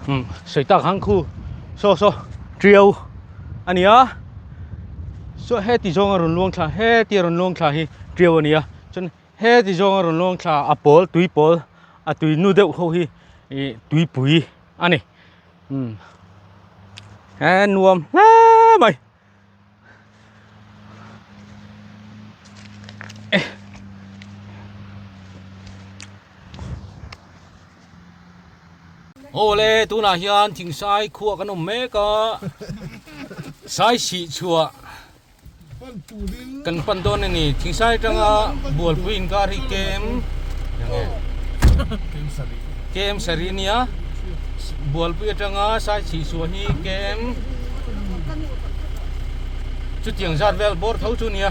Umm sawi tak ang khu saw saw tiau a ni a saw heti zawnga rawn luang thla heti a rawn luang thla hi tiau a ni a chuan heti zawnga rawn luang thla a pawl tui pawl a tui nu deuh ho hi ih tuipui a ni umm he nuam hle mai. Awle tunah hian Thingsai khua kan awm mek a sai sih chhuah kan pan dawn a ni Thingsai atanga Bualpui inkar hi kem kem sarih a nia Bualpui atanga sai sih chhuah hi kem chutiang zat vel bawr tho chu a nia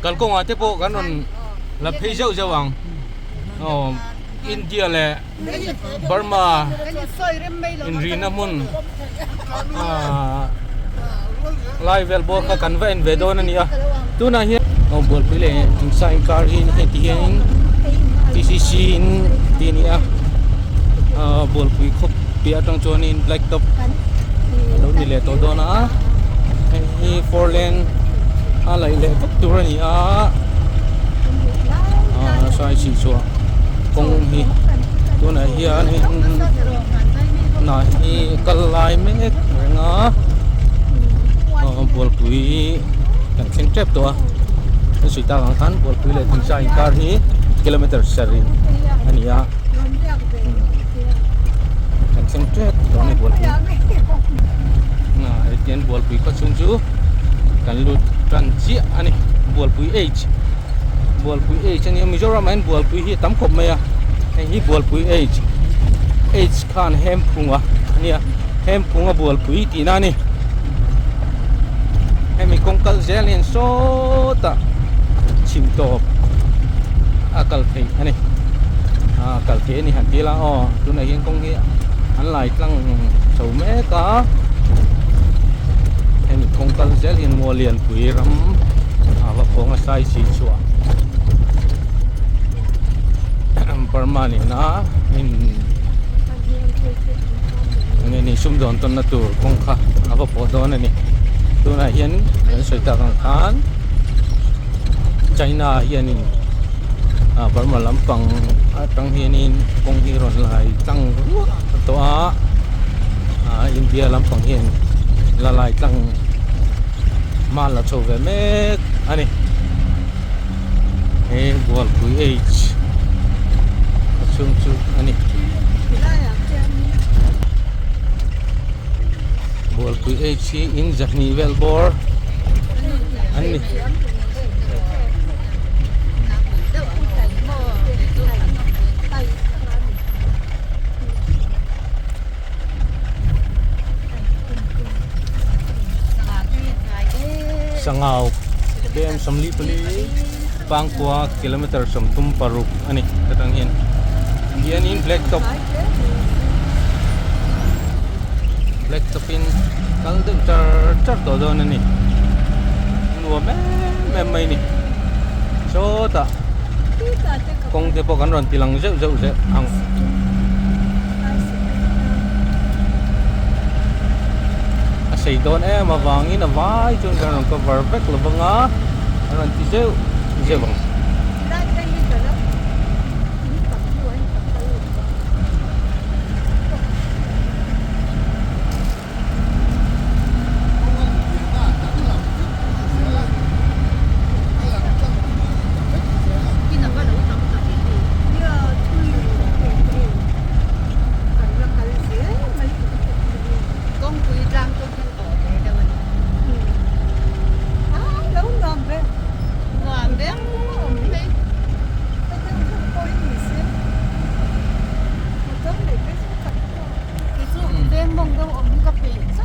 kalkawngah te pawh kan rawn la phei zeuh zeuh ang aw India leh Burma inrihna hmun ahh lai vel bawr kha kan va en ve dawn a ni a tunah hian aw bualpui leh thingsa inkar hi heti hianin T C C in tih a ni a ahh bualpui khawp piah atang chuanin black top a lo ni leh tawh dawn a hei hi four lane a laih leh vek tur a ni a ahh sai chhih chhuah kawng hi tunah hianin hnah hi kal lai mek reng a aw bualpui kan thleng tep tawh a kan sawi tak ang khan bualpui leh thingsa inkar hi kilometer sarih a ni a kan thleng tep tawh a ni bualpui hetiang bualpui khaw chhung chu kan lut tan chiah a ni bualpui h bualpui h a nia Mizoram ah hian bualpui hi a tam khawp mai a hei hi bualpui h h khan hemphunga a nia hemphunga bualpui tihna a ni hemi kawng kal zel hian sawtah chhim tawp a kal theih a ni a kal theih a ni han ti ila aw tunah hian kawng hi an lai tlang chho mek a hemi kawng kal zel hian Muallianpui ram a va pawng a sai si chhuah Burma nena in enge ni sumdawn tawnna tur kawng kha a va pawh dawn a ni tunah hian kan sawi tak ang khan China hianin ah Burma lampang atang hianin kawng hi rawn lai tlang ruah tawh a ah India lampang hian la lai tlang hma la chho ve mek a ni he Bualpui H a chhung chu a ni Bualpui H hi in zahnih vel bawr an ni. Sangau km 44 pangkua kilometer 36 a ni atang hian hianin black top black top in kal deuh char char tawh dawn a ni nuam em em mai a ni sawtah kawng te pawh kan rawn ti lang zeuh zeuh zeuh ang. A sei dawn em avangin a vai chuan kan rawn cover vek lo vang a an rawn ti zeuh zeuh ang.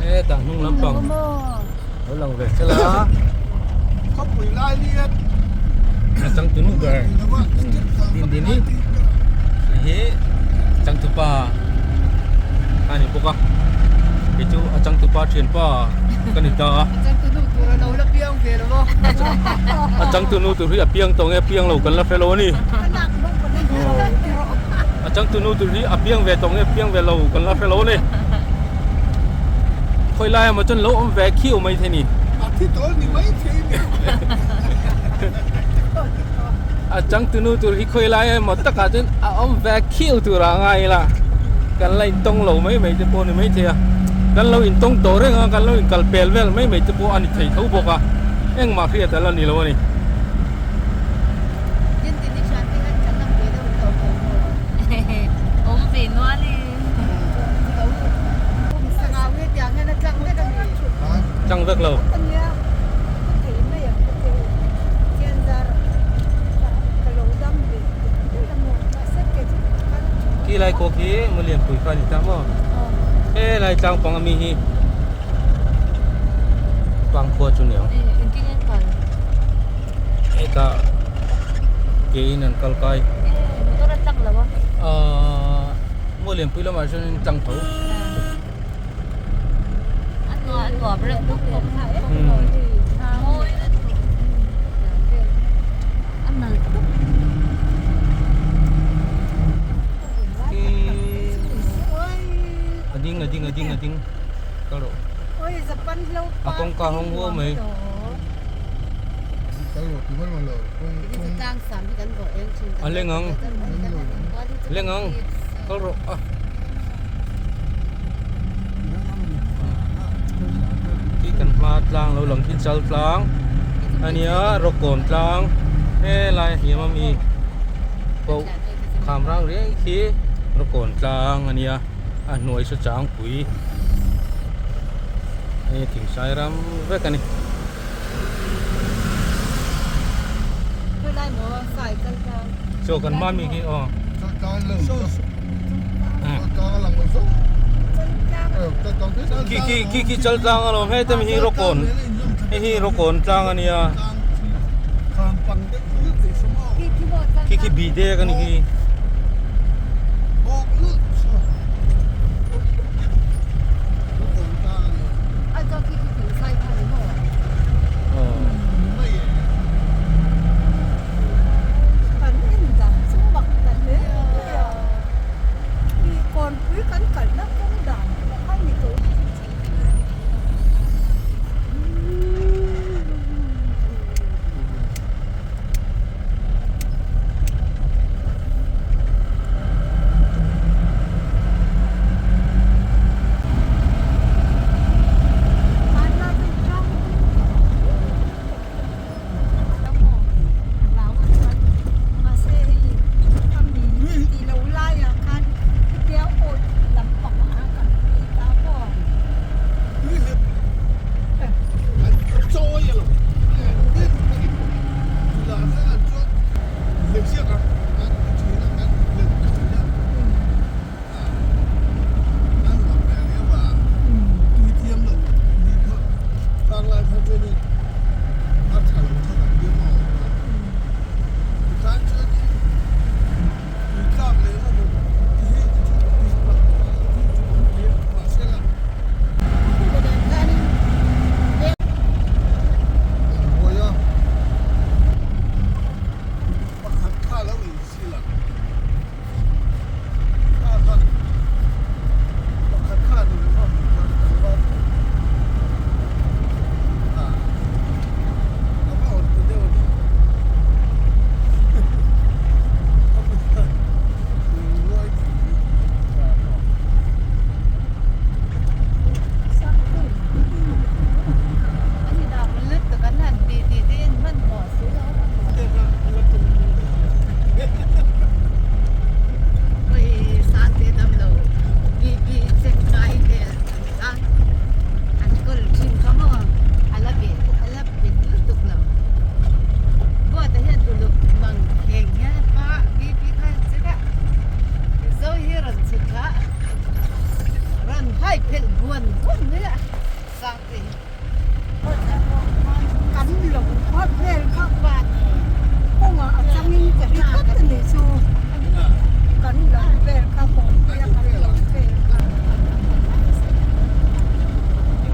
Hetah hnung lampang lo lang ve sela a changtunu ber Dindini hi changtupa a ni bawk a kei chu a changtupa thianpa ka ni ta a a changtunu tur hi a piang tawh nge piang lo kan la hre lo a ni. changtunu tur hi a piang ve tawh nge piang ve lo kan la hre lo a ni. Khawi lai emaw chuan lo awm ve khiau mai thei ni. A thi tawl ni mai thei ni. A changtunu tur hi khawi lai emaw takah chuan a awm ve khiau tur ah ngai ila kan la intawng lo mai mai te pawh a ni mai thei a. Kan lo intawng tawh reng a, kan lo inkal pel vel mai mai te pawh a ni thei tho bawk a, engmah hriat a la ni lo a ni. Tlang vek lo. Khi lai kawk hi Mulianpui kha a ni ta maw? He lai tlang pang ami hi Pangkhua chu ni ang. Hetah ke in an kal kai. Motor a tlang lo a. Ahh maw lianpui lamah chuan in tlang tho. A nuam a nuam reuh bawk bawk. Mawi a nalh tawp. A ding a ding a ding a ding kal rawh. A kawngka hawng huau mai. A leng ang leng ang kal rawh a khi kan hma tlang lo lang khi chal tlang a nia rawkawn tlang helai a hniam ami pawh kham rang riai khi rawkawn tlang a nia a hnuai saw changpui hei thingsai ram vek a ni. Chaw kan hma mi khi aw. Khi khi khi khi chal tlang alawm hei te mi hi rawkawn hei hi rawkawn tlang a nia khi khi bih dek a ni khi.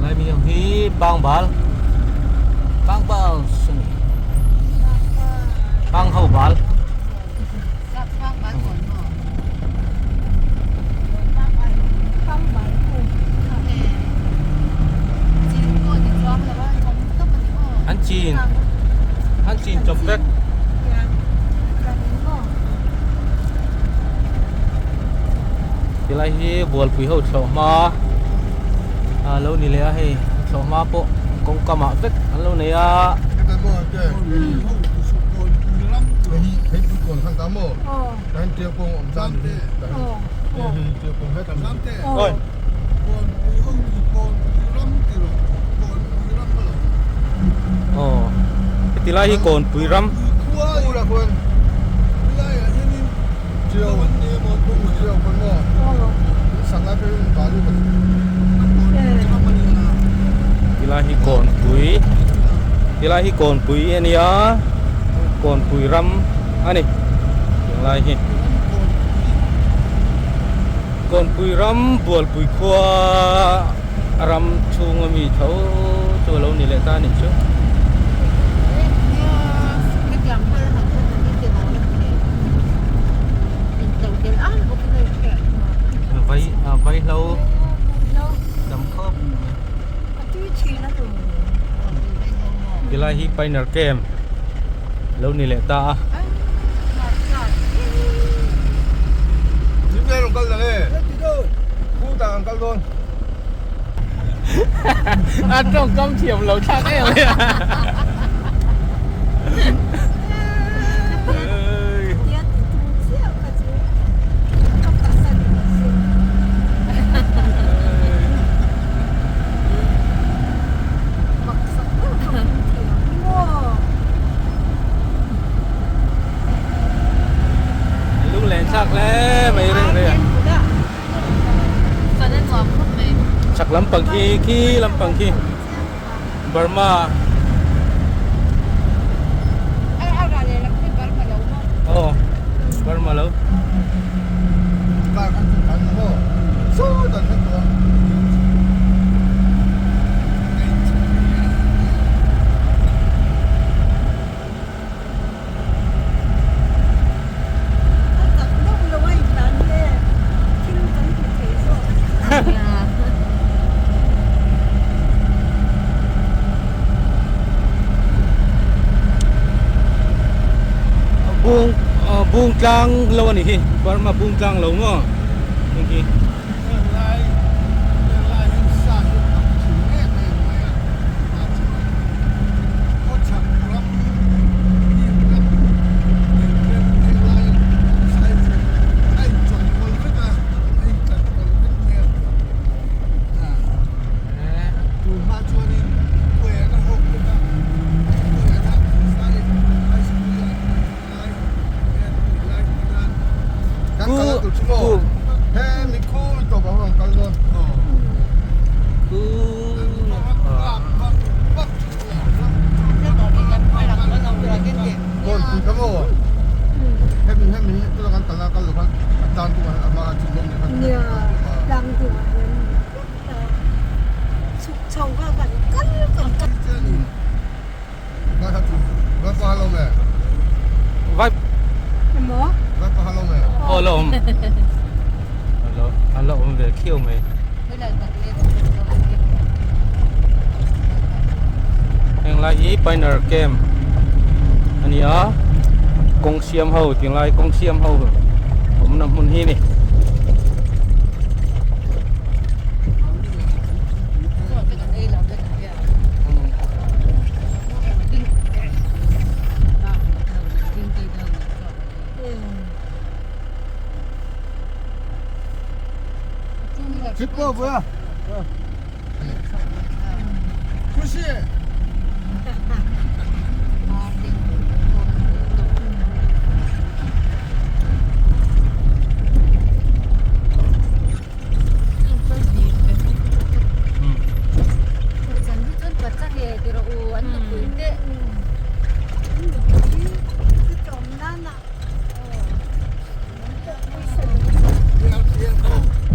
Lai mi ang hi Pangbal Pangbal Pang ho bal. An chin chawp vek. Tilai hi bualpui ho thlawh hma a lo ni leh a hei thlawh hma pawh kawng kamah vek an lo nei a. Oi. Aw heti lai hi kawnpui ram ti lai hi kawnpui ti lai hi kawnpui a nia kawnpui ram a ni tunlai hi. Kawnpui ram Bualpui khua a ram chhunga mi tho chu a lo ni leh ta a nih chu. Vai vaihlo tam khawp mai. Tilai hi Pioneer Camp lo ni leh ta a. A tawngkam thiam lo thlak em mai a. Lunglen chak hle mai reng reng a. Chak lampang khi khi lampang khi Burma Aw Burma lo. Bung bung tlang lo a nih hi Burma bung tlang lo maw heng hi. Aw la awm a la awm ve khiau mai heng lai hi pioneer camp a ni a kawng siam ho tinglai kawng siam ho awmna hmun hi a ni.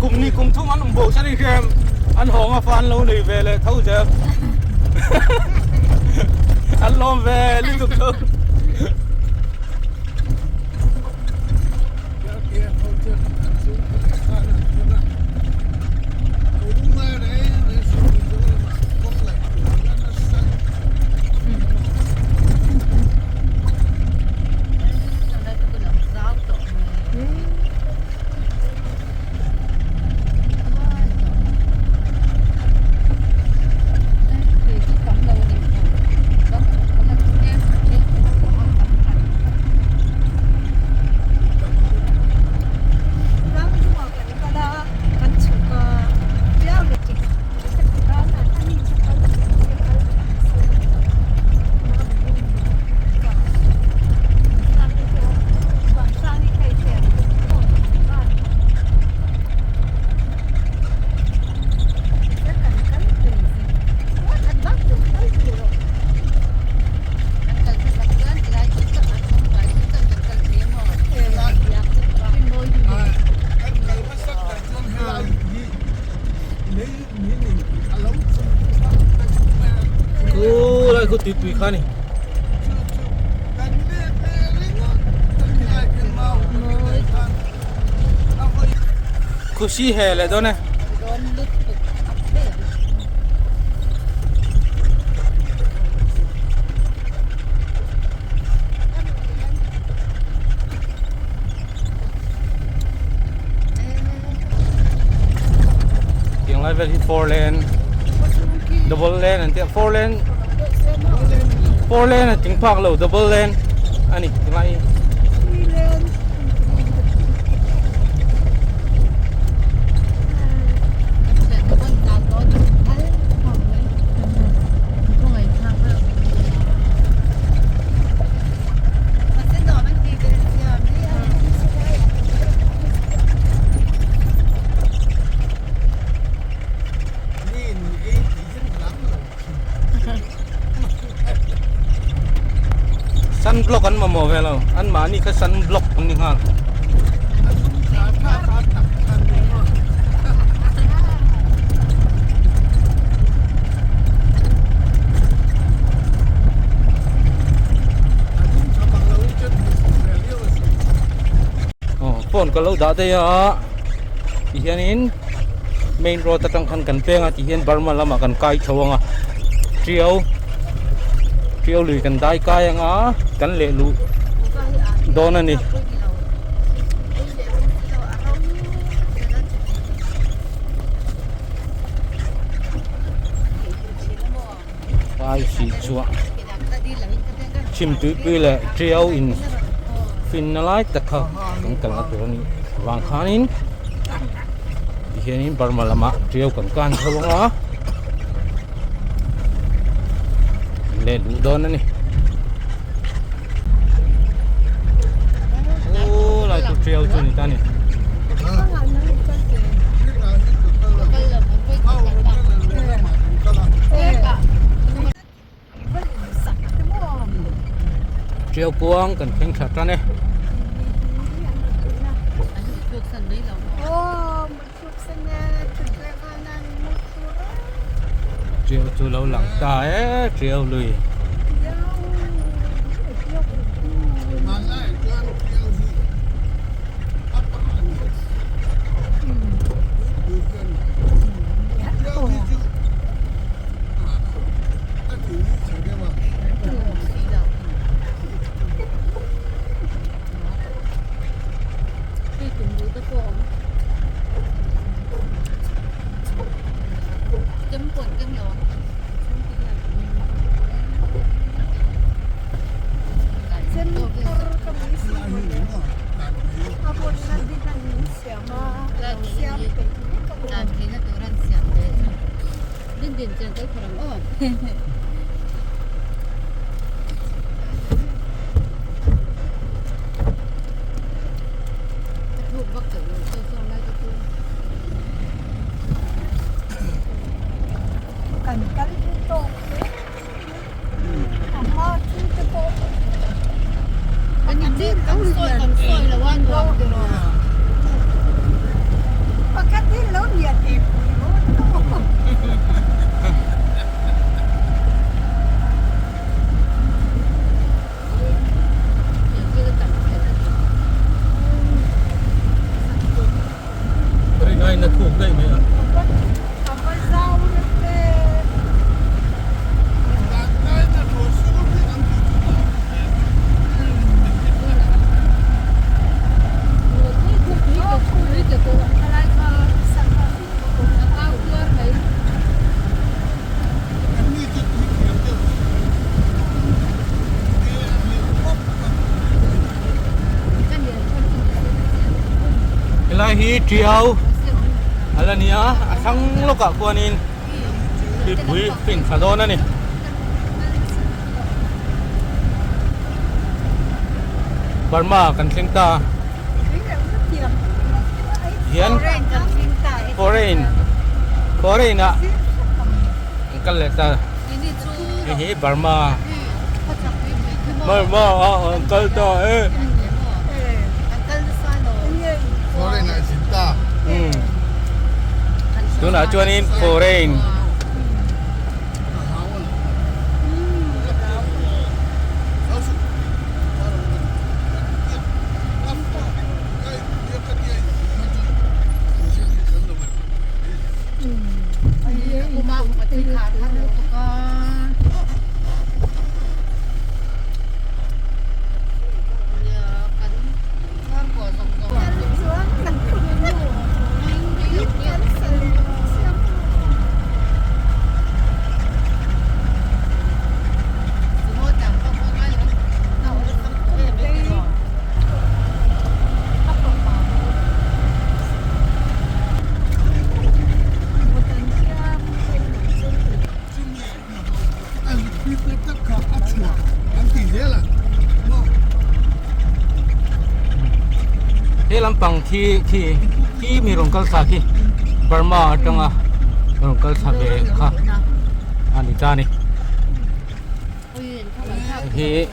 Kum ni kum thum an awm bo chuan inhrem an hawng a fa an lo nei ve leh tho zel an lawm ve lutuk tho. Tuipui kha ni. Khushi he leh dawn e. Tiang lai vel hi four lane double lane an tia four lane four lane a tling phak lo double lane a ni ti lai hi. Sun block an mamawh ve lo an mahni kha sun block an ni nghal. Phone ka lo dah daih a ti hianin main road atang khan kan peng a ti hian Burma lamah kan kai chho ang a tiau tiau lui kan dai kai ang a kan leh luh dawn a ni. Vai hrih chuah chhim tuipui leh tiau in finna lai tak kha kan kalna tur a nih vang khanin tihianin Burma lamah tiau kan kan tho ang a leh luh dawn a ni aw lai chu tiau chu a ni ta a ni. Tiau kuang kan thleng thla tan e. Tiau chu lo lang ta e tiau lui. Helai hi Tiau a la ni a a thlang lawkah khuanin mipui fin thla dawn a ni. Burma kan thleng ta hian foreign foreign ah an kal leh ta hei hi Burma Burma ah an kal ta e tunah chuanin foreign. He lampang khi khi khi mi rawn kal thla khi Burma atanga rawn kal thla ve kha a ni ta a ni. Hi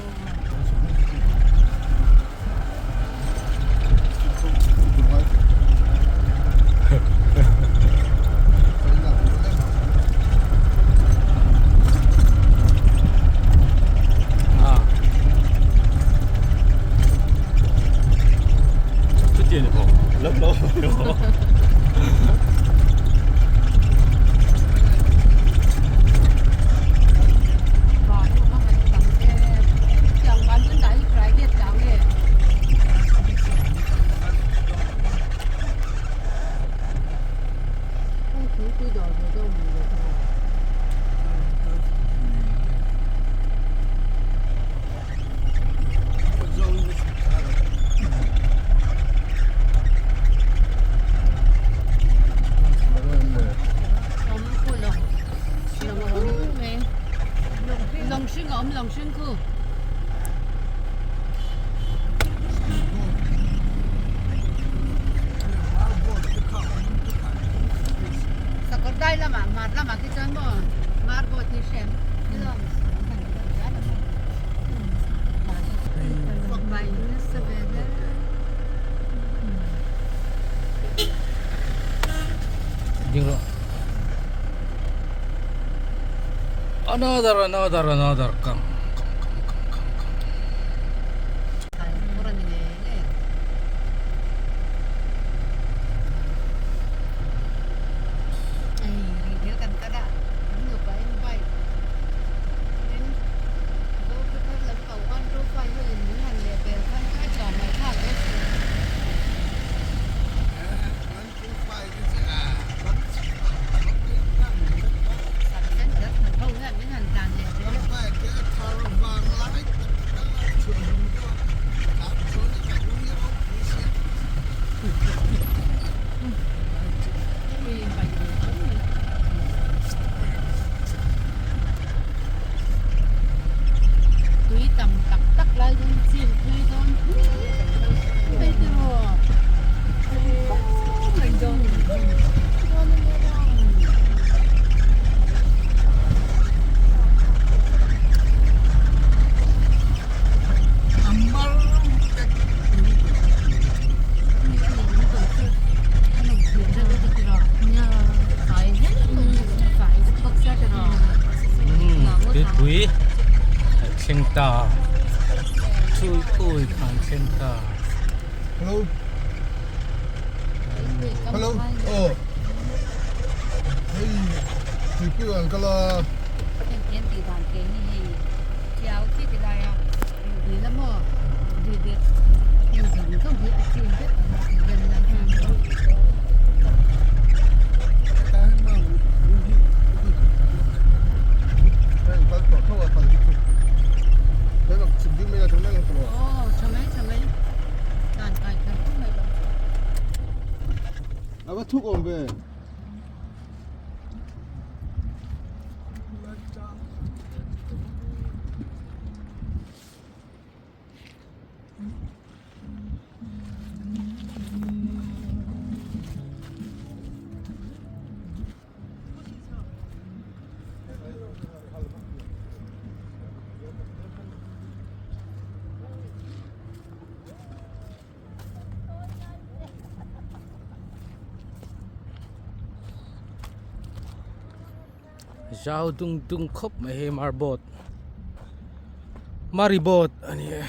Another another another come come come come come come Tuipui kan thleng ta Tuipui kan thleng ta. Hello Hello oh hei Tuipui an kal a. A va thuk awm ve. Zau dung dung khawp mai hei marbot maribot a ni e.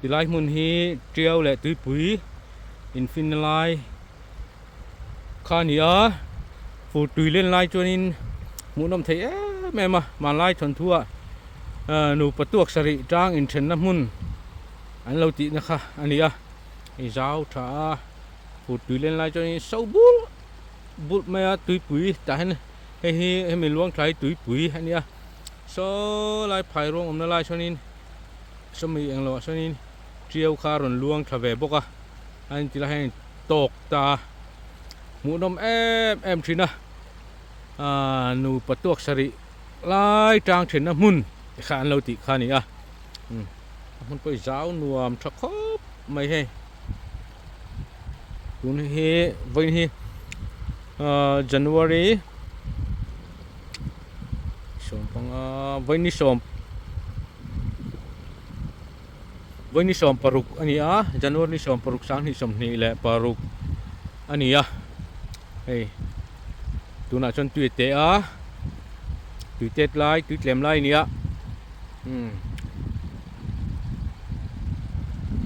Tilai hmun hi tiau leh tuipui infinna lai kha a ni a fur tui len lai chuanin hmuhnawm thei em em a hmanlai thawnthu ah nupa tuak sarih tang inthenna hmun an lo tihna kha a ni a hei zau tha a fur tui len lai chuanin so bul bul mai a tuipui tah hian hei hi hemi luang thlai tuipui a nia saw lai phai ruang awmna lai chuanin. sawmi englo ah sawnin tiau kha a rawn luang thla ve bawk a a inti lai hian tawk ta a hmuhnawm em em thin a ahh nupa tuak sarih lai tang thenna hmun te kha an lo tih kha a ni a umm a hmun pawh hi zau nuam tha khawp mai hei tun hi vawiin hi ahh January sawmpanga vawiin ni sawm vawiin ni 16 a ni a January ni 16 2026 a ni a hei tunah chuan tui a teh a tui tet lai tui tlem lai a ni a umm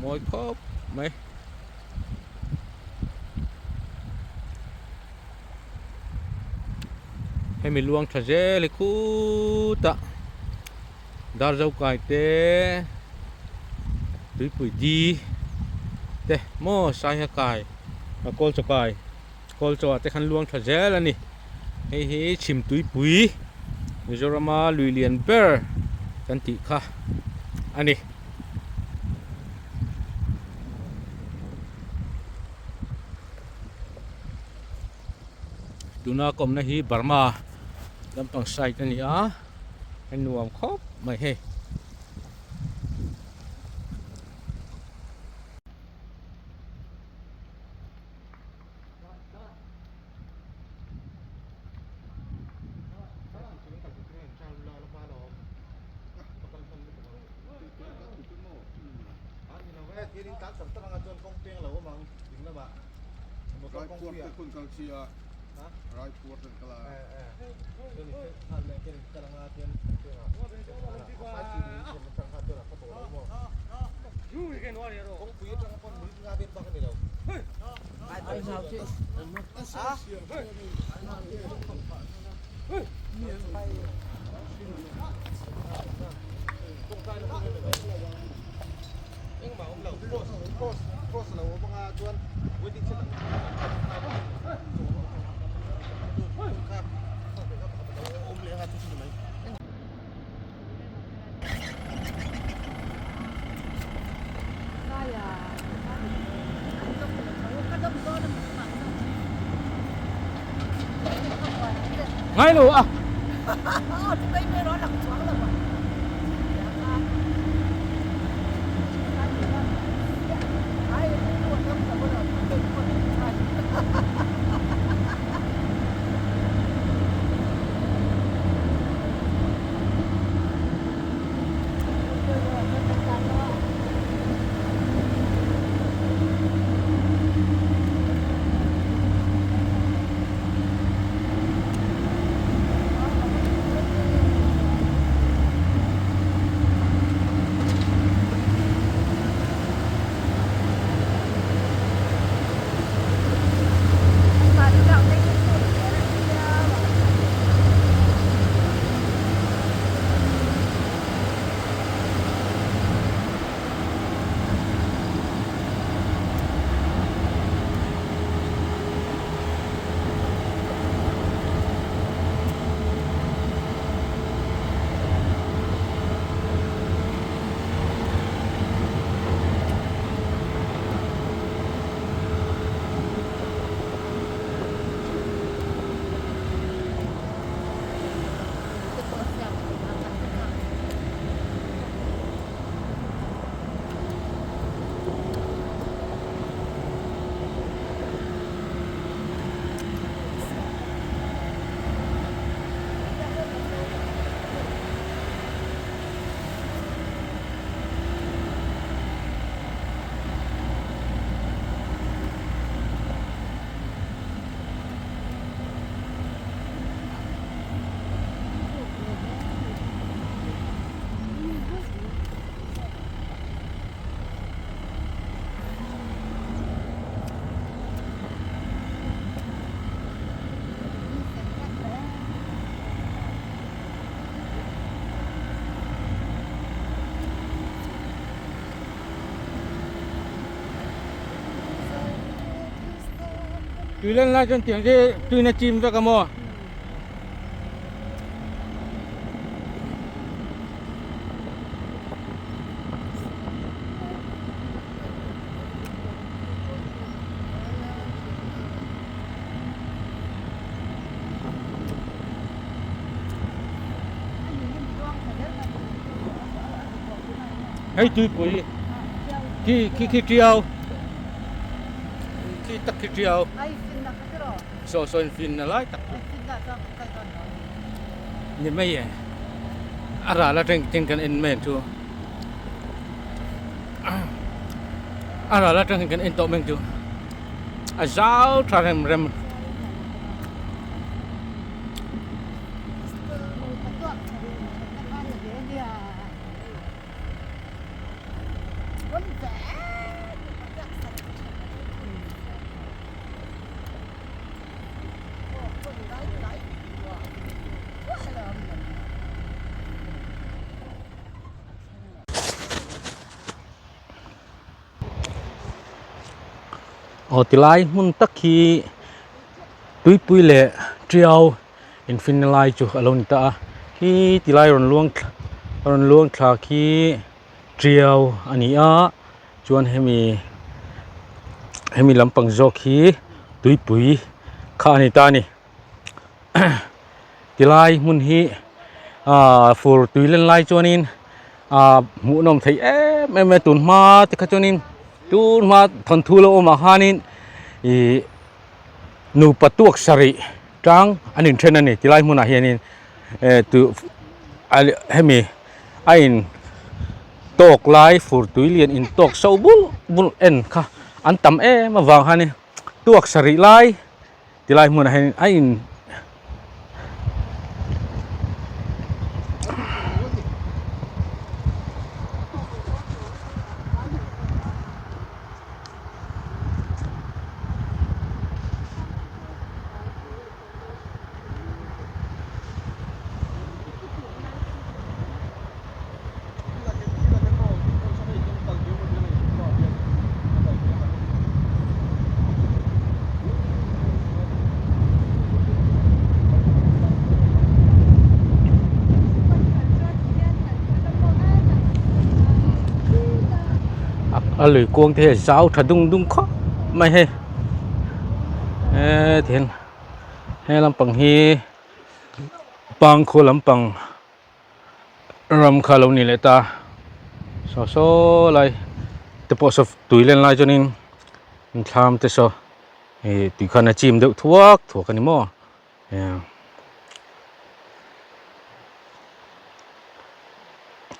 mawi khawp mai. Hemi luang tha zel hi khutah Darzo kai te tuipui di te maw saiha kai a kawl chaw kai kawl chaw ah te khan luang tha zel a ni hei hi chhim tuipui Mizorama lui lian ber kan tih kha a ni. Tuna ka awmna hi Burma lampang side a ni a. A nuam khawp mai hei. Ngai lo a. Tui lan lai chuan tiang te tuina chim vek a maw. Hei tuipui khi khi khi tiau khi tak khi tiau saw saw in fin na lai tak ni mai e a ral atang ten kan en mai ang chu a ral atang hian kan en tawh mai ang chu a zau tha rem rem. Aw tilai hmun tak hi tuipui leh tiau infinna lai chu a lo ni ta a khi tilai rawn luang thla rawn luang thla khi tiau a ni a chuan hemi hemi lampang zawk hi tuipui kha a ni ta a ni tilai hmun hi ahh fur tui len lai chuanin ahh hmuhnawm theih em em a tun hma te kha chuanin tun hma thawnthu lo awmah khanin ihh nupa tuak sarih tang an inthen a ni tilai hmunah hianin eh tu hemi a in tawk lai fur tui lian in tawk so bul bul en kha an tam em avang khanin tuak sarih lai tilai hmunah hian a in A lui kuang te hi a zau tha dung dung khawp mai hei he tihian he lampang hi pangkhua lampang ram kha lo ni leh ta saw saw lai te pawh saw tui len lai chuanin thlam te saw ih tui khan a chim deuh thuak thuak a ni maw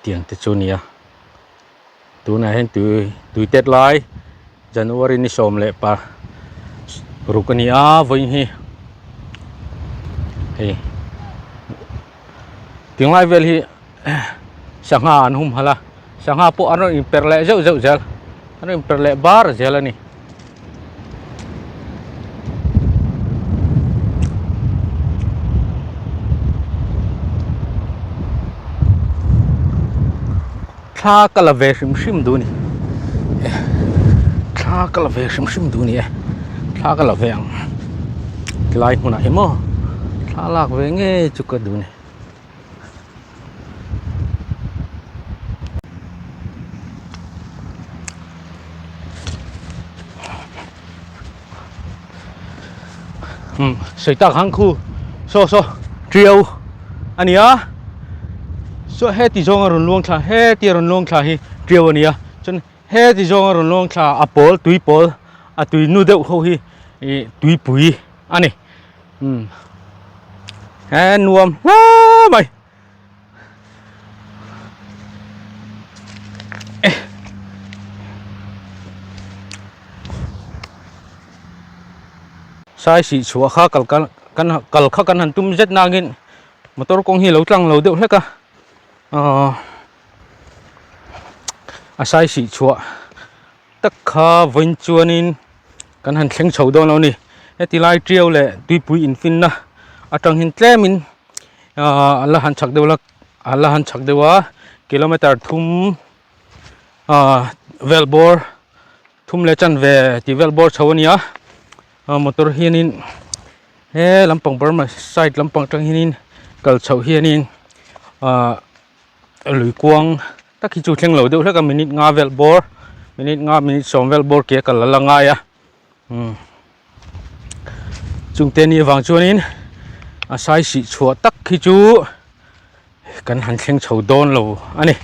tiang te chu a ni a tunah hian tui tui tet lai January ni sawm leh pa ruk a ni a vawiin hi hei tinglai vel hi sangha an humhalh a sangha pawh an rawn inperh leh zeuh zeuh zel an rawn inperh leh bar zel a ni. Thla ka la ve hrim hrim duh a ni thla ka la ve hrim hrim duh a ni e thla ka la ve ang tilai hmunah hi maw thla lak ve ngei chu ka duh a ni. Sawi tak ang khu saw saw tiau a ni a saw heti zawng a rawn luang thla heti a rawn luang thla hi tiau a ni a chuan heti zawng a rawn luang thla a pawl tui pawl a tui nu deuh ho hi ih tuipui a ni umm he nuam hle mai. Sai sih chhuah kha kal kan kan kal kha kan han tum zet nangin motor kawng hi a lo tlang lo deuh hlek a ahh a sai sih chhuah tak kha vawiin chuanin kan han thleng chho dawn lo a ni heti lai tiau leh tuipui infinna atang hian tlemin ahh a la han chak deuh la a la han chak deuh a kilometer thum ahh vel bawr thum leh chanve tih vel bawr chho a ni a ah motor hianin he lampang Burma side lampang atang hianin kal chhoh hianin ahh lui kuang tak hi chu thleng lo deuh hlek a minute nga vel bawr minute nga minute sawm vel bawr ke a kal la ngai a umm chungte ni avang chuanin a sai sih chhuah tak hi chu kan han thleng chho dawn lo a ni.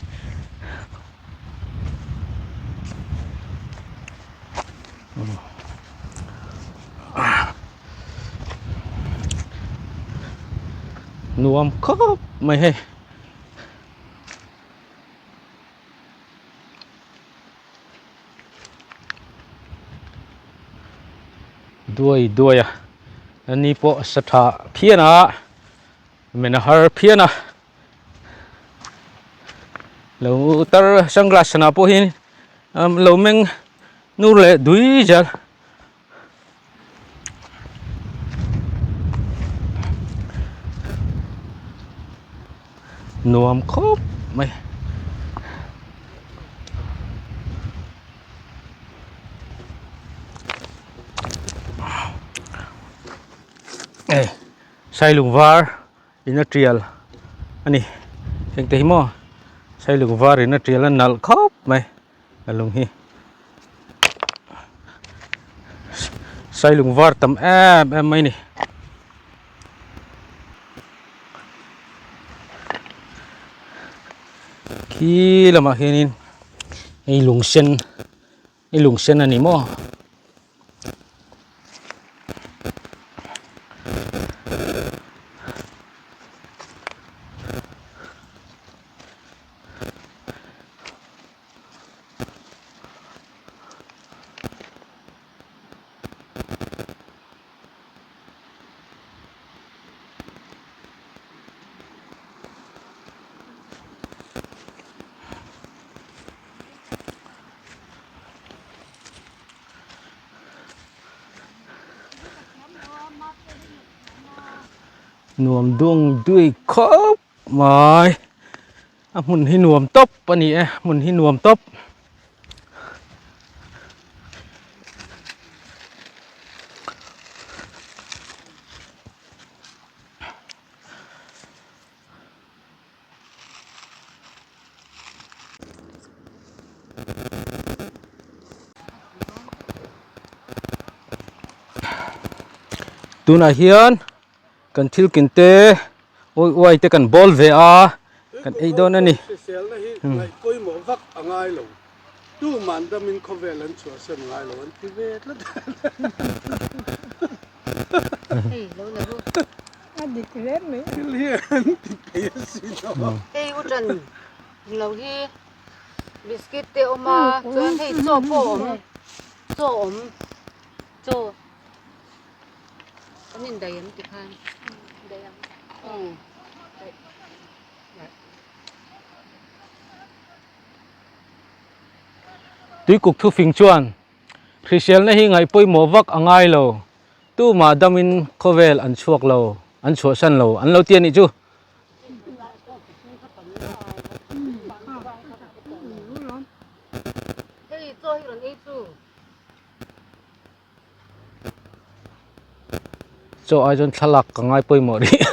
Nuam khawp mai hei. Duai duai a ani pawh a sa tha phian a men a har phian a lo tar sunglass sana pawh hi lo meng nur leh dui zel. Nuam khawp mai. Ei sailung var in a tial a ni engte hi maw sailung var in a tial a nalh khawp mai. A lung hi sailung var tam em em mai a ni. Khi lamah hianin hei lung sen hei lung sen a ni maw. Nuam duang duai khawp mai. A hmun hi nuam tawp a ni e hmun hi nuam tawp. Tunah hian. Kan thil kin te uai uai te kan bawl ve a, kan ei dawn a ni. Hriselna hi ngaih pawimawh vak a ngai lo. Tuman damin khawvel an chhuahsan ngai lo an ti ve tlat. Hei lo la ru. A dik hle mai. Thil hi an ti thei asin aw. Hei u tan lo hi biscuit te awm a, chuan hei chaw pawh a awm, chaw awm, chaw. An indaih em ti khan daih ang umm daih Tuikuk thufing chuan hriselna hi ngaih pawimawh vak a ngai lo, tumah damin khawvel an chhuak lo, an chhuahsan lo an lo ti a nih chu. Hei chaw hi rawn ei chu. Chaw ai chuan thlalak ka ngai pawimawh rih.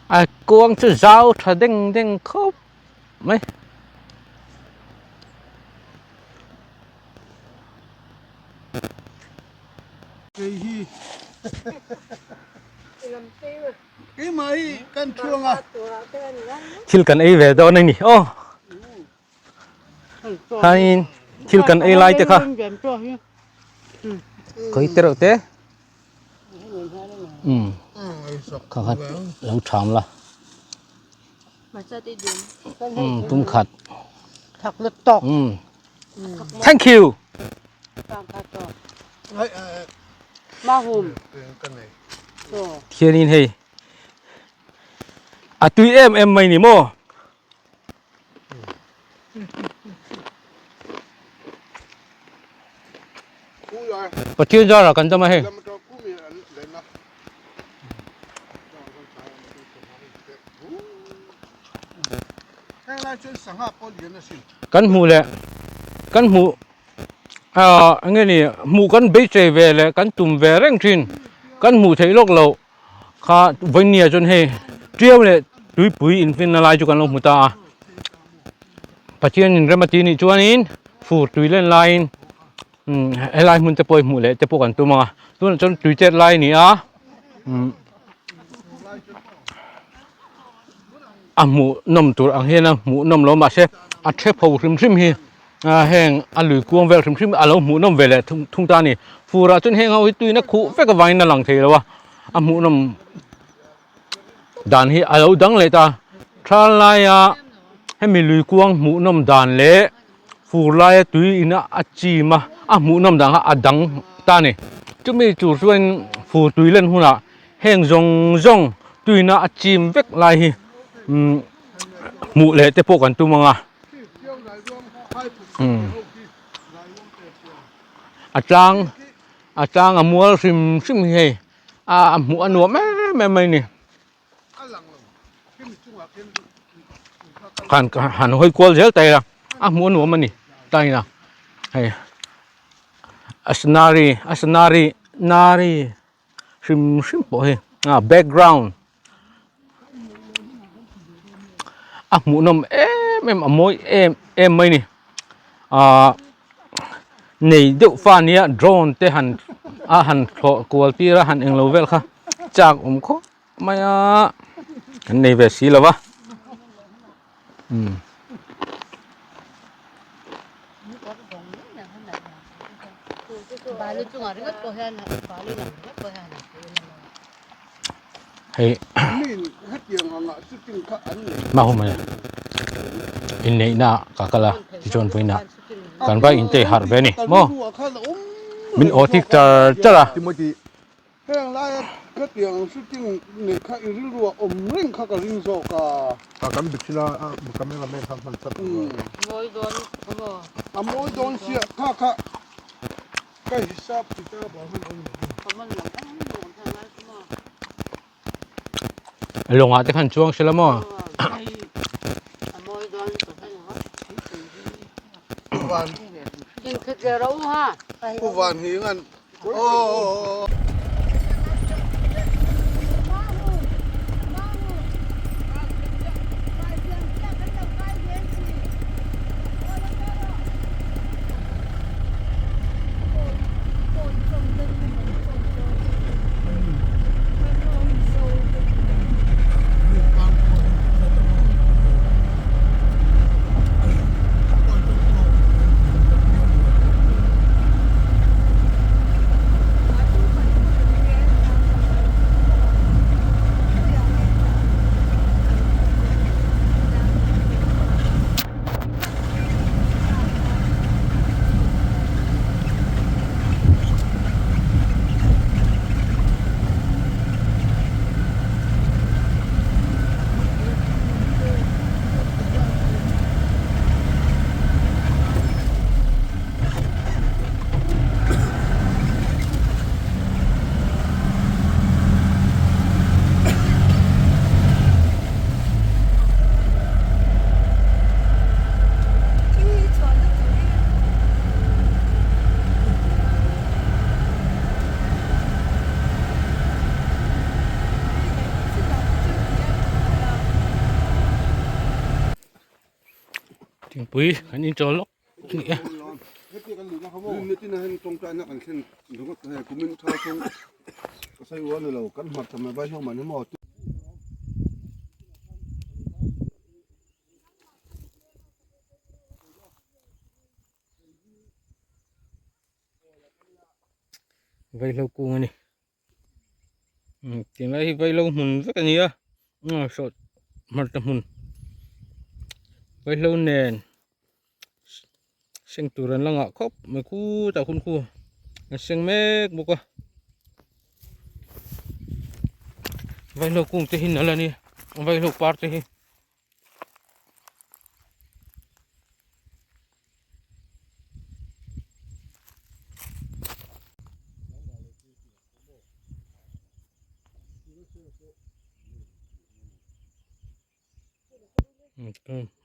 A kuang chu zau tha deng deng khawp. Mai. Kei hi keimah hi kan thuang a. Thil kan ei ve dawn a ni aw. Khain thil kan ei lai te kha. Khawi te reuh te. Um. Kha kha lo tham la. Um tum khat. Thak lut tawk. Um. Thank you. Ma hum. Thianin hei. A tui em em mai ni maw. Pathian zara kan dam a hei. Kan hmuh leh kan hmuh ah eng nge ni hmuh kan beisei ve leh kan tum ve reng thin kan hmuh theih lawk loh. Kha vawinia chuan hei tiau leh tuipui infinna lai chu kan lo hmu ta a Pathianin rem a ti nih chuanin fur tui len laiin Umm helai hmun te pawh hi hmuh leh te pawh kan tum ang a tunah chuan tui chet lai a ni a umm a hmuh nawm tur ang hian a hmuh nawm lo mahse a thep ho hrim hrim hi ah heng a lui kuang vel hrim hrim a lo hmuh nawm ve leh thung thung ta a ni fur ah chuan heng ho hi tuina khuh vek avangin a lang thei lo a a hmuh nawm dan hi a lo dang leh ta thal laia hemi lui kuang hmuh nawm dan leh fur laia tui in a chim a a hmuh nawm dan kha a dang ta a ni chumi tur chuan fur tui len hunah heng zawng zawng tuina a chim vek lai hi umm hmuh leh te pawh kan tum ang a umm a tlang a tlang a mual hrim hrim hi hei. A hmuh a nuam em em mai a ni han han hawi kual zel ta ila a hmuh a nuam a ni ta ila hei a scenery a scenery nari hrim hrim pawh hi a background a hmuh nawm em em a mawi em em mai a ni ahh nei deuh fa nia drone te han a han thlawh kual tir a han englo vel kha chak awm khawp mai a kan nei ve si lo va umm. Hei mahum a inneihna ka kal a tichuan vawiinah kan vai intei harh ve a ni maw min aw tik char char a. Heng laia ka tiang ang shooting nei kha i rilru a awm reng kha ka ring zawk a. A kan bit thil a camera man kha hman chat lo a. Mawi dawn maw? A mawi dawn sia kha kha ka hisap ti ta ba hman awm lo. Lawngah te khan chuang sela maw? Thingpui kan inchawl lawk a ni e. Vaihlo kung a ni tunlai hi vaihlo hmun vek a ni a sawh hmarcha hmun vaihlo nen seng tur an la ngah khawp mai khutah hun khu an seng mek bawk a vaihlo kung te hi nalh a ni vaihlo par te hi.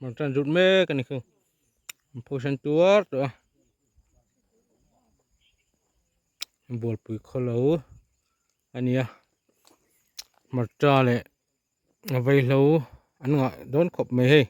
Hmarcha an zut mek a ni khu an phosan tuar tawh a bualpui khawlo a ni a hmarcha leh a vaihlo an ngah dawn khawp mai hei.